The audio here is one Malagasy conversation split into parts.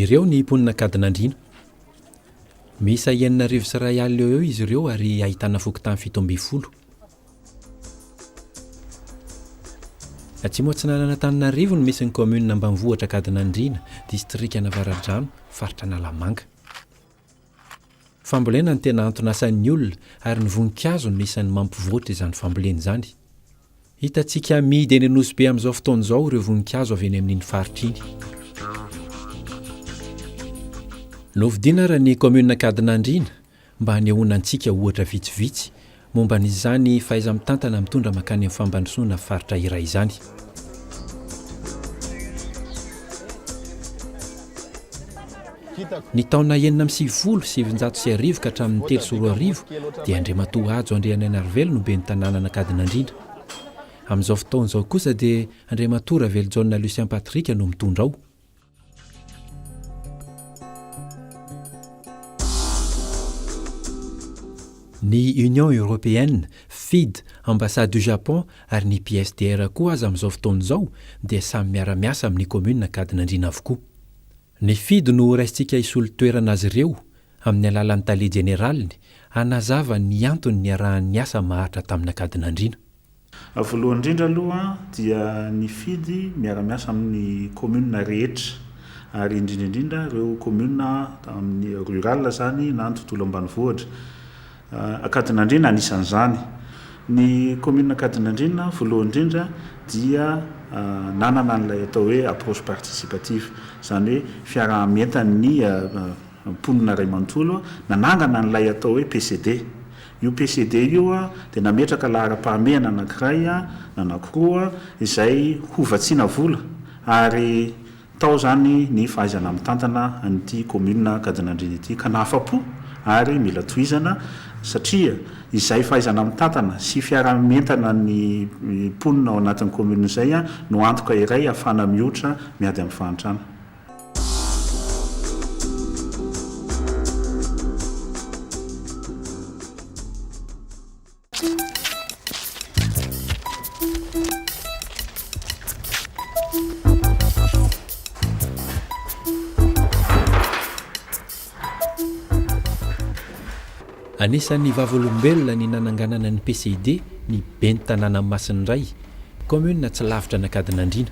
Ireo ny mponin'Ankadinandriana. Miisa 1061 eo eo izy ireo ary ahitana fokontany 17. Atsimo atsinanan'Antananarivo no misy ny kaominina ambanivohitra Ankadinandriana, distrikan'Avaradrano, faritra Analamanga. Fambolena no tena anton'asan'ny olona ary ny voninkazo no isan'ny mampivoatra izany fambolena izany. Hitantsika amidy eny Anosibe amin'izao fotoana izao ireo voninkazo avy eny amin'iny faritra iny. Novidiana ary ny kaominina Ankadinandriana mba hanehoana antsika ohatra vitsivitsy momba an'izany fahaiza-mitantana mitondra mankany amin'ny fampandrosoana faritra iray izany. Ny taona 1996 ka hatramin'ny 2003 dia Andriamatoa Hajo Andrianainarivelo no ben'ny tanànan'Ankadinandriana. Amin'izao fotoana izao kosa dia Andriamatoa Ravelojaona Lucien Patrick no mitondra ao. Ny Union Européenne, Fid, Ambassade du Japon ary ny PSDR koa aza amin'izao fotoana izao dia samy miara-miasa amin'ny commune Ankadinandriana avokoa. Ny Fid no horaisintsika hisolo toerana azy ireo amin'ny alalan'ny tale jeneraliny hanazava ny antony niarahany niasa maharitra tamin'Ankadinandriana. Voalohany indrindra aloha dia ny Fidy miara-miasa amin'ny commune rehetra ary indrindra indrindra ireo commune amin'ny rural izany na ny tontolo ambanivohitra. Ankadinandriana anisan'izany. Ny commune Ankadinandriana voalohany indrindra dia nanana an'ilay atao hoe approche participative, izany hoe fiaraha-mientan'ny mponina iray manontolo nanangana an'ilay atao hoe PCD. Io PCD io dia nametraka laharam-pahamehana anankiray na anankiroa izay hovatsiana vola ary tao izany ny fahaizana mitantana an'ity commune Ankadinandriana ity ka nahafa-po ary mila tohizana satria izay fahaizana mitantana sy fiaraha-mientana ny mponina ao anatin'ny commune izay no antoka iray ahafahana mihoitra miady amin'ny fahantrana. Anisan'ny vavolombelona ny nananganana ny PCD ny ben'ny tanànan'i Masindray, kaominina tsy lavitra an'Ankadinandriana.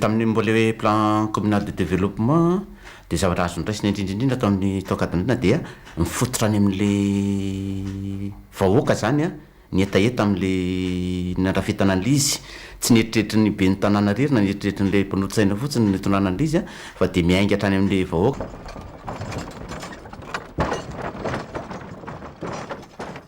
Tamin'ny mbola hoe plan communal de développement dia zavatra azo noraisina indrindra indrindra tao amin'ny tao Ankadinandriana dia mifototra any amin'le vahoaka zany an, ny hetaheta amin'le nandrafetana an'le izy, tsy ny eritreritry ny ben'ny tanàna irery na ny eritreritrin'le mpanolotsaina fotsiny no nitondrana an'le izy an, fa dia miainga hatrany amin'le vahoaka.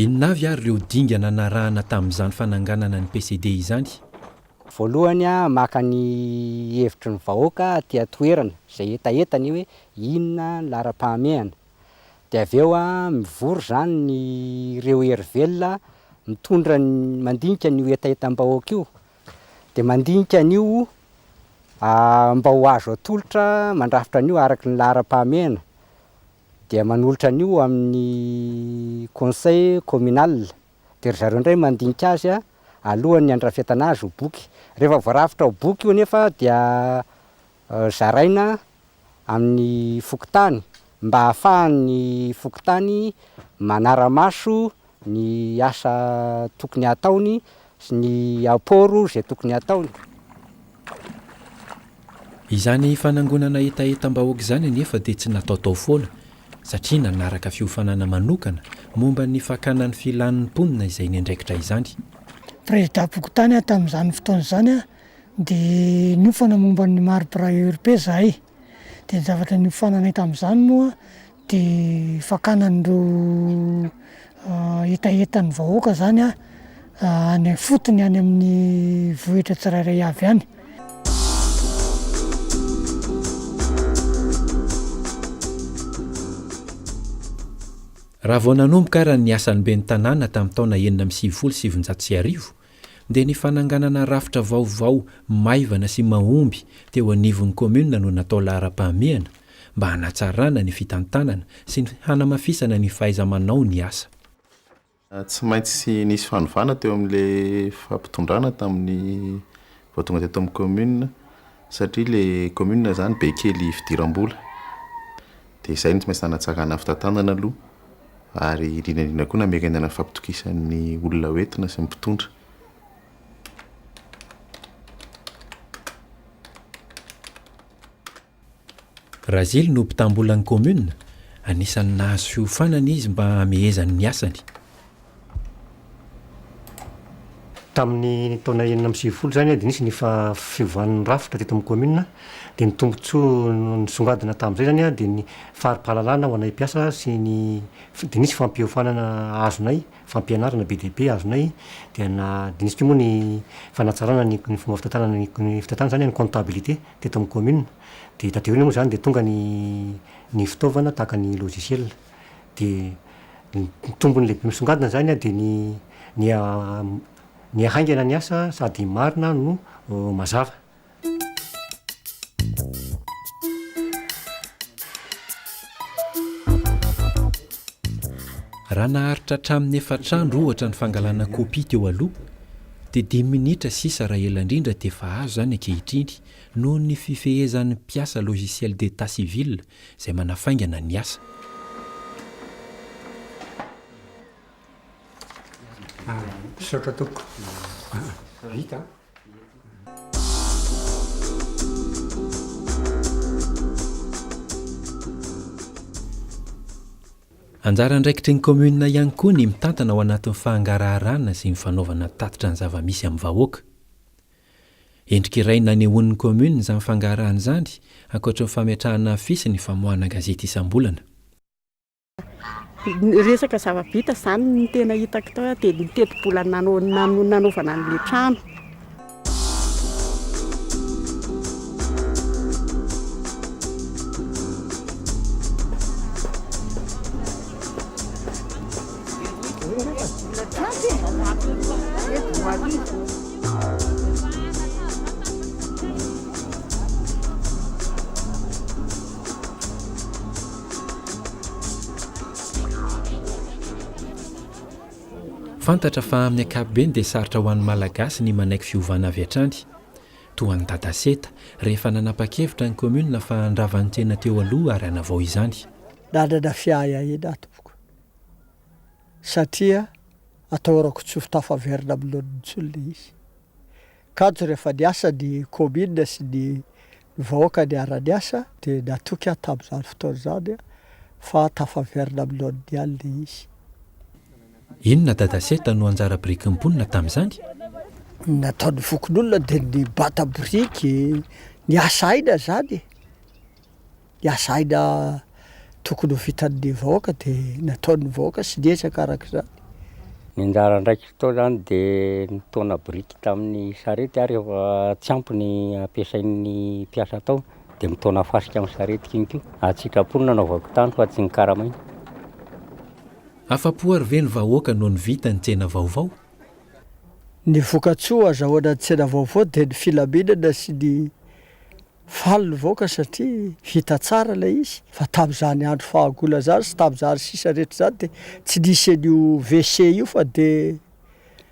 Inona avy ary ireo dingana narahana tamin'izany fananganana ny PCD izany? Voalohany, maka ny hevitry ny vahoaka aty an-toerana, izay hetahetany hoe inona ny laharam-pahamehana. Dia avy eo mivory izany ny ireo hery velona mitondra ny, mandinika an'io hetahetam-bahoaka io. Dia mandinika an'io mba ho azo atolotra, mandrafitra an'io araka ny laharam-pahamehana. Dia manolotra an'io amin'ny conseil communal. Dia ry zareo indray mandinika azy alohan'ny handrafetana azy ho boky. Rehefa voarafitra ho boky io anefa dia zaraina amin'ny fokontany mba hahafahan'ny fokontany manara-maso ny asa tokony hataony sy ny apport izay tokony hataony. Izany fanangonana hetahetam-bahoaka izany anefa dia tsy nataotao foana satria nanaraka fiofanana manokana momba ny fakana ny filan'ny mponina izay niandraikitra izany. Prezidam-pokontany aho tamin'izany fotoana izany dia niofana momba ny marbre URP izahay. Dia ny zavatra niofananay tamin'izany moa dia fakana an'ireo hetahetan'ny vahoaka izany any ifotony any amin'ny vohitra tsirairay avy any. Raha vao nanomboka ary ny asan'ny ben'ny tanàna tamin'ny taona 1996 dia ny fananganana rafitra vaovao maivana sy mahomby teo anivon'ny kaominina no natao laharam-pahamehana mba hanatsarana ny fitantanana sy ny hanamafisana ny fahaiza-manao ny asa. Tsy maintsy nisy fanovana teo amin'ilay fampitondrana tamin'ny vao tonga teto amin'ny commune. Satria le commune zany be kely fidiram-bola dia izay no tsy maintsy nanatsarana ny fitantanana aloha ary indrindra indrindra koa namerenana ny fampitokisan'ny olona ho entina sy ny mpitondra. Razily no mpitam-bolan'ny commune, anisan'ny nahazo fiofanana izy mba hamehezany ny asany. Tamin'ny taona 96 izany dia nisy ny fiovan'ny rafitra teto amin'ny commune dia ny tombontsoa nisongadina tamin'izay izany dia ny fari-pahalalana ho anay mpiasa sy ny dia nisy fampiofanana azonay, fampianarana be dia be azonay dia na dia nisy koa moa ny fanatsarana ny fomba fitantanana ny fitantanana izany ny comptabilité. teto amin'ny commune dia taty aoriana moa izany dia tonga ny ny fitaovana tahaka ny logiciel dia ny tombony lehibe misongadina izany dia ny ny ny haingana ny asa sady marina no mazava. Raha naharitra hatramin'ny efatra andro ohatra ny fangalana kopia teo aloha dia dimy minitra sisa raha ela indrindra dia efa azo izany ankehitriny noho ny fifehezan'ny mpiasa logiciel d'état civil izay manafaingana ny asa. Misaotra tompoko. Vita an. Anjara andraikitry ny kaominina ihany koa ny mitantana ao anatin'ny fahangaraharana sy ny fanaovana tatitra ny zava-misy amin'ny vahoaka. Endrika iray nanehoan'ny kaominina izany fangaharahana izany, ankoatry ny fametrahana afisy ny famoahana gazety isam-bolana. Ny resaka zava-bita izany no tena hitako tao dia ny tetibola nanaovana an'ilay trano. Fantatra fa amin'ny ankapobeny dia sarotra ho an'ny Malagasy ny manaiky fiovana avy hatrany. Toa an'i Dada Seta, rehefa nanapa-kevitra ny commune fa handrava ny tsena teo aloha ary hanavao izany. Nanana fiahiahiana aho tompoko satria atahorako tsy ho tafaverina amin'ny laoniny intsony ilay izy. Kanjo rehefa niasa ny commune sy ny vahoaka niara-niasa dia natoky aho tamin'izany fotoana izany fa tafaverina amin'ny laoniny ihany ilay izy. Inona Dada Seta no anjara birikin'ny mponina tamin'izany? Ny nataon'ny fokonolona dia nibata biriky, niasa aina izany e! Ny asa aina tokony ho vitan'ny vahoaka dia nataon'ny vahoaka sy niezaka araka izany. Ny anjara andraikitro tao zany de nitaona biriky tamin'ny sarety aho rehefa tsy ampy ny ampiasain'ny mpiasa tao de mitaona fasika amin'ny sarety ihany koa, an-tsitrapo no nanaovako tany fa tsy nikaramaina. Afa-po ary ve ny vahoaka noho ny vita ny tsena vaovao? Ny vokatsoa azahoana ny tsena vaovao dia ny filaminana sy ny Faly ny vahoaka satria vita tsara ilay izy fa tamin'izany andro fahagola izany sy tamin'izany sisa rehetra izany dia tsy nisy an'io WC io fa dia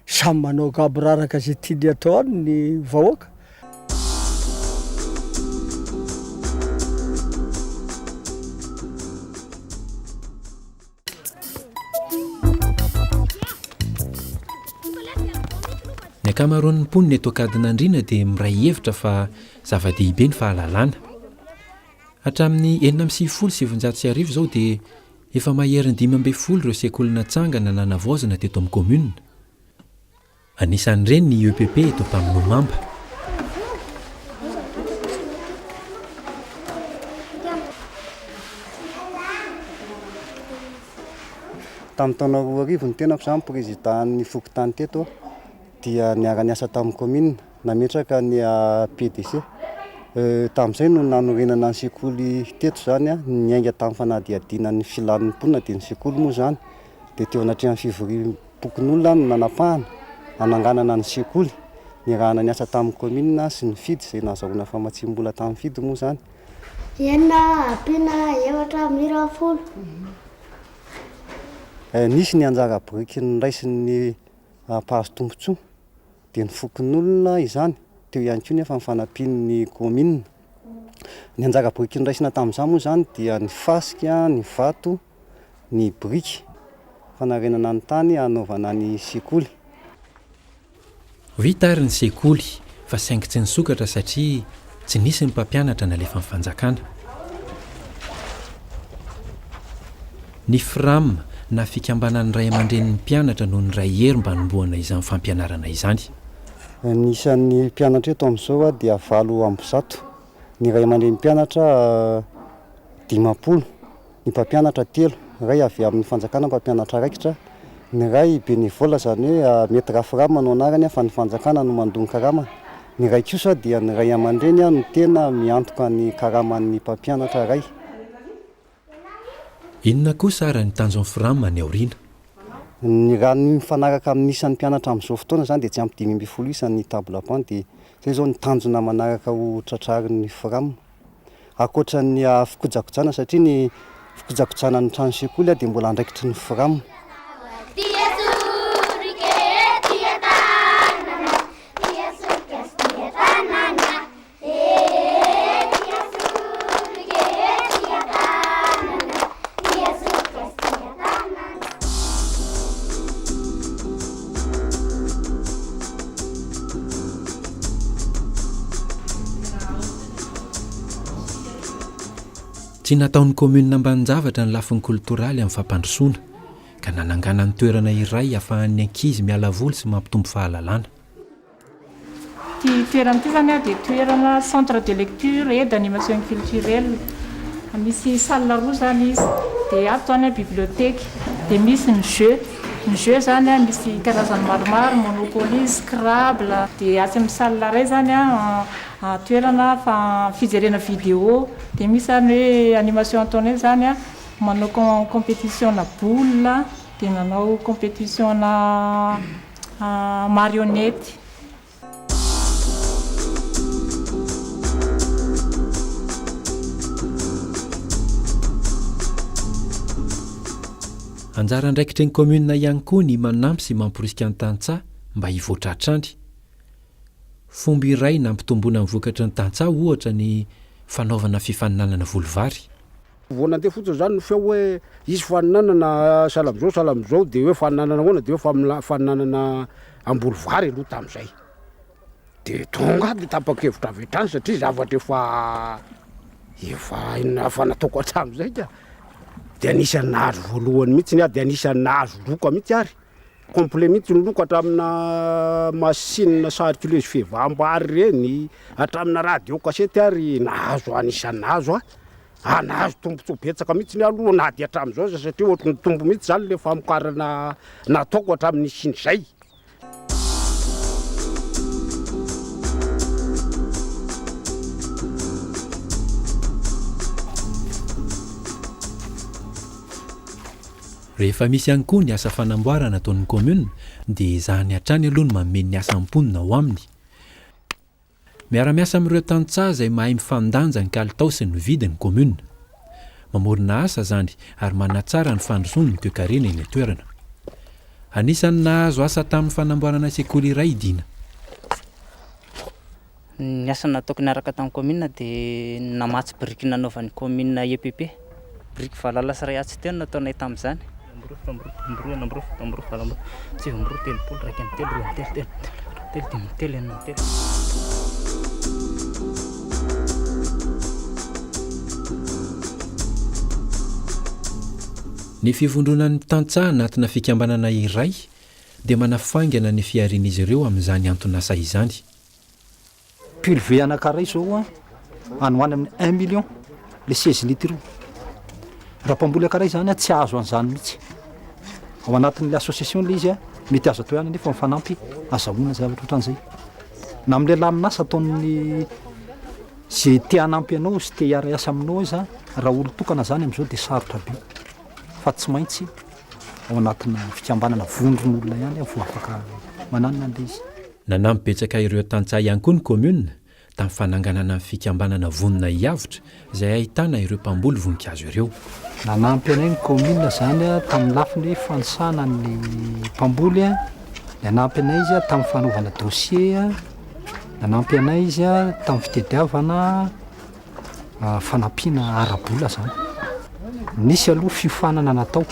samy manao gaboraraka izay tiany atao any ny vahoaka. Ny ankamaroan'ny mponina eto Ankadinandriana dia miray hevitra fa zava-dehibe ny fahalalana. Hatramin'ny 1996 izao dia efa maherin'ny 15 ireo sekoly natsangana na navaozina teto amin'ny kaominina. Anisan'ireny ny EPP eto Ampamonomamba. Tamin'ny taona 2000 ny tenako izany président-n'ny fokontany teto dia niara-niasa tamin'ny commune nametraka ny PDC. Tamin'izay no nanorenana ny sekoly teto izany, niainga tamin'ny fanadihadiana ny filan'ny mponina dia ny sekoly moa izany dia teo anatrehan'ny fivoriam-pokonolona no nanapahana hananganana ny sekoly. Niarahana niasa tamin'ny kaominina sy ny FID izay nahazahoana famatsiam-bola tamin'ny FID moa izany. Enina ampiana efatra mira folo. Nisy ny anjara biriky noraisin'ny mpahazo tombontsoa dia ny fokonolona izany. Teo ihany koa nefa ny fanampian'ny kaominina. Ny anjara biriky noraisina tamin'izany moa izany dia ny fasika, ny vato, ny biriky fanarenana ny tany hanaovana ny sekoly. Vita ary ny sekoly fa saingy tsy nisokatra satria tsy nisy ny mpampianatra nalefan'ny fanjakana. Ny Fram na fikambanan'ny ray aman-drenin'ny mpianatra no niray hery mba hanombohana izany fampianarana izany. Ny isan'ny mpianatra eto amin'izao dia 108, ny ray aman-dreny mpianatra 50, ny mpampianatra telo, iray avy amin'ny fanjakana mpampianatra raikitra, ny iray bénévole izany hoe Maître Rafram no anarany fa ny fanjakana no mandoa ny karamany, ny iray kosa dia ny ray aman-dreny no tena miantoka ny karaman'ny mpampianatra iray. Inona kosa ara ny tanjon'ny Fram any aoriana? Ny raha ny mifanaraka amin'ny isan'ny mpianatra amin'izao fotoana izany dia tsy ampy 15 isa ny table banc dia izay izao ny tanjona manaraka ho tratrarin'ny Fram. Ankoatra ny fikojakojana satria ny fikojakojana ny trano sekoly dia mbola andraikitry ny Fram. Tsy nataon'ny kaominina ambanin-javatra ny lafiny koltoraly amin'ny fampandrosoana, ka nananganany toerana iray ahafahan'ny ankizy miala voly sy mampitombo fahalalana. Ity toerana ity izany dia toerana centre de lecture et d'animation culturelle. Misy salle roa izany izy. Dia ato izany bibliothèque. Dia misy ny jeux. Ny jeux izany misy karazany maromaro, monopoly, scrabble. Dia atsy amin'ny salle iray izany toerana fijerena vidéo. Dia misy izany hoe animation ataonay izany, manao compétition-na boule, dia nanao compétition-na Marionnette. Anjara andraikitry ny commune ihany koa ny manampy sy mamporisika ny tantsaha mba hivoatra hatrany. Fomba iray nampitomboana ny vokatry ny tantsaha ohatra ny fanaovana fifaninanana voly vary. Vao nandeha fotsiny izany ny feo hoe hisy faninanana sahala amin'izao sahala amin'izao dia hoe faninanana ahoana dia hoe faninanana hamboly vary aloha tamin'izay. Dia tonga aho dia tapa-kevitra avy hatrany satria zavatra efa efa efa nataoko hatramin'izay ka. Dia anisan'ny nahazo voalohany mihitsy aho dia anisan'ny nahazo loka mihitsy ary. Complet mihitsy ny loka hatramina machine sarculeuse fevaham-bary ireny, hatramina radio kasety ary nahazo anisan'ny nahazo aho. Ah nahazo tombotsoa betsaka mihitsy aho aloha na dia hatramin'izao aza satria ohatry ny nitombo mihitsy izany ilay famokarana nataoko hatramin'ny nisian'izay. Rehefa misy ihany koa ny asa fanamboarana ataon'ny commune dia ezahany hatrany aloha ny manome ny asa mponina ao aminy. Miara-miasa amin'ireo tantsaha izay mahay mifandanja ny kalitao sy ny vidy ny commune. Mamorona asa izany ary manatsara ny fandrosoan'ny toekarena eny an-toerana. Anisan'ny nahazo asa tamin'ny fanamboarana sekoly iray i Dina. Ny asa nataoko niaraka tamin'ny commune dia namatsy biriky nanaovan'ny commune EPP. Biriky valala sy iray atsy teo no nataonay tamin'izany. Ny fivondronan'ny tantsaha anatina fikambanana iray dia manafaingana ny fiharian'izy ireo amin'izany anton'asa izany. Pulvé anankaray zao an, any ho any amin'ny un million le seize litres io. Raha mpamboly ankaray zany an tsy hahazo an'izany mihitsy. Ao anatin'ilay association ilay izy an, mety azo atao ihany anefa mifanampy azahoana zavatra ohatran'izay. Na amin'ilay lamin'asa ataon'ny ze te hanampy anao sy te hiara-hiasa aminao aza, raha olon-tokana zany amin'izao dia sarotra be fa tsy maintsy ao anatina fikambanana vondron'olona ihany vao afaka mananona an'ilay izy. Nanampy betsaka ireo tantsaha ihany koa ny kaominina tamin'ny fananganana ny fikambanana Vonona Hiavotra izay ahitana ireo mpamboly voninkazo ireo. Nanampy anay ny kaominina izany tamin'ny lafiny hoe fanisana ny mpamboly, nanampy anay izy tamin'ny fanaovana dossier. Nanampy anay izy tamin'ny fitediavana fanampiana ara-bola izany. Nisy aloha fiofanana natao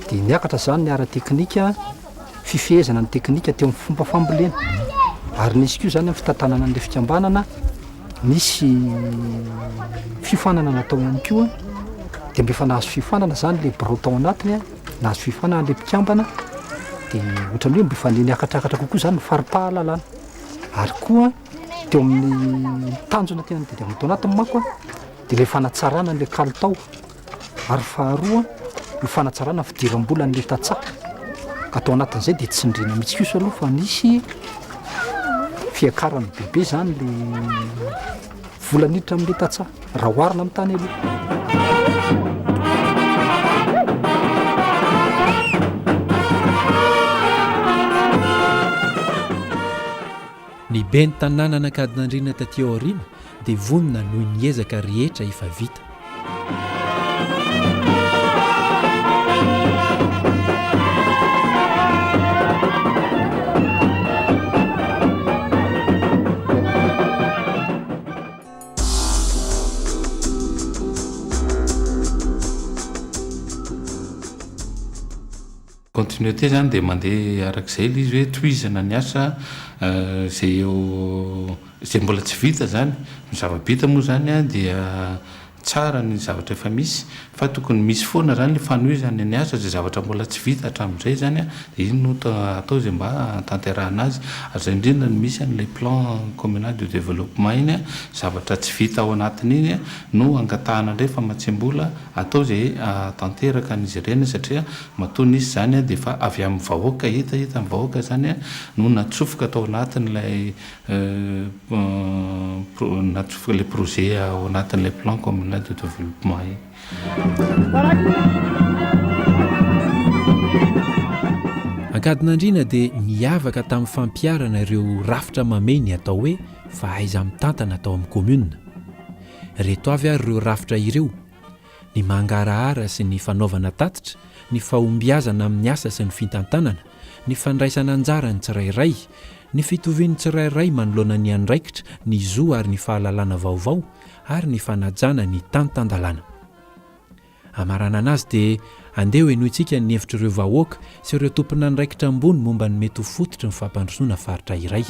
dia niakatra izany ny ara-teknika, fifehezana ny teknika teo amin'ny fomba fambolena ary nisy koa izany amin'ny fitantanana an'ilay fikambanana, nisy fiofanana natao ihany koa dia mba efa nahazo fiofanana izany ilay birao tao anatiny, nahazo fiofanana ilay mpikambana dia ohatran'ny hoe mba efa niakatrakatra kokoa izany ny fari-pahalalana ary koa teo amin'ny tanjona tena notadiavina tao anatiny manko dia ilay fanatsarana an'ilay kalitao ary faharoa ny fanatsarana ny fidiram-bolan'ilay tantsaha ka tao anatin'izay dia tsindriana mihitsy kosa aloha fa nisy fiakarany bebe izany le vola niditra amin'ilay tantsaha raha oharina amin'ny tany aloha. Ny ben'ny tanànan'Ankadinandriana taty aoriana dia vonona hanohy ny ezaka rehetra efa vita. Continuité zany dia mandeha arak'izay ilay izy hoe tohizana ny asa izay eo izay mbola tsy vita zany. Ny zava-bita moa zany dia tsara ny zavatra efa misy fa tokony misy foana zany ilay fanohizana ny asa izay zavatra mbola tsy vita hatramin'izay zany dia iny no atao izay mba hahatanterahana azy. Ary izay indrindra no misy an'ilay plan communal de développement iny, zavatra tsy vita ao anatin'iny no angatahana indray famatsiam-bola atao izay hahatanteraka an'izy ireny satria Matoa nisy izany dia efa avy amin'ny vahoaka, hetahetan'ny vahoaka izany no natsofoka tao anatin'ilay natsofoka ilay projet ao anatin'ilay plan communal de développement iny. Ankadinandriana dia niavaka tamin'ny fampiharana ireo rafitra mamehy ny atao hoe fahaiza-mitantana tao amin'ny commune. Ireto avy ary ireo rafitra ireo. ny mangarahara sy ny fanaovana tatitra, ny fahombiazana amin'ny asa sy ny fitantanana, ny fandraisana anjara ny tsirairay, ny fitovian'ny tsirairay manoloana ny andraikitra, ny zo ary ny fahalalana vaovao, ary ny fanajana ny tany tan-dalàna. Hamaranana azy dia andeha ho henointsika ny hevitr'ireo vahoaka sy ireo tompon'andraikitra ambony momba ny mety ho fototry ny fampandrosoana faritra iray.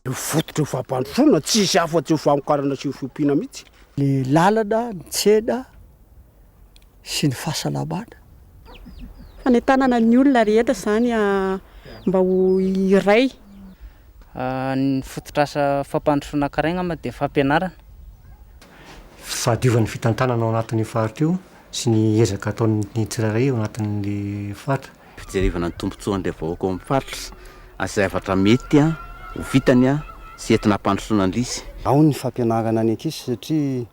Io fototry ny fampandrosoana tsisy afa-tsy io famokarana sy io fiompiana mihitsy. Ny lalana, ny tsena sy ny fahasalamana. Fanentanana ny olona rehetra izany mba ho iray. Ny fototr'asa fampandrosoana anankiray angamba dia fampianarana. Fahadiovan'ny fitantanana ao anatin'io faritra io sy ny ezaka ataon'ny tsirairay ao anatin'ilay faritra. Fijerevana ny tombontsoan'ilay vahoaka ao amin'ny faritra ary izay zavatra mety ho vitany sy entina hampandrosoana an'ilay izy. Ao ny fampianarana ny ankizy satria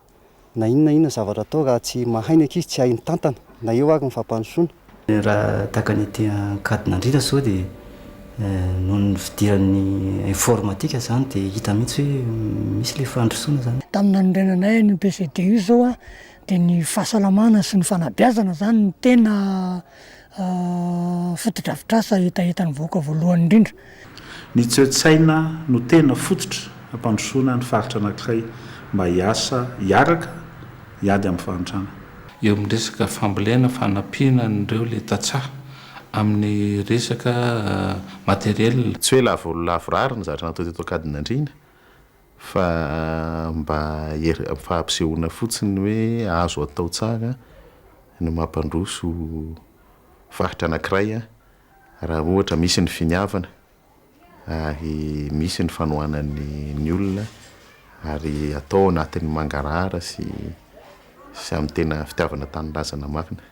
na inona na inona zavatra atao raha tsy mahay ny ankizy tsy hahay mitantana na eo ary ny fampandrosoana. Raha tahaka ny aty Ankadinandriana izao dia noho ny fidiran'ny informatique izany dia hita mihitsy hoe misy ilay fandrosoana izany. Tamin'ny nanorenanay an'io PCD io izao dia ny fahasalamana sy ny fanabeazana izany no tena fotodrafitrasa hetahetan'ny vahoaka voalohany indrindra. Ny toe-tsaina no tena fototra hampandrosoana ny faritra anankiray mba hiasa hiaraka hiady amin'ny fahantrana. Eo amin'ny resaka fambolena, fanampiana an'ireo le tantsaha amin'ny resaka matériel. Tsy hoe lavo lavorary ny zavatra natao teto Ankadinandriana fa mba fampisehoana fotsiny hoe azo atao tsara ny mampandroso faritra anankiray raha ohatra misy ny finiavana ary misy ny fanohanan'ny ny olona ary atao ao anatin'ny mangarahara sy sy amin'ny tena fitiavana tanindrazana marina.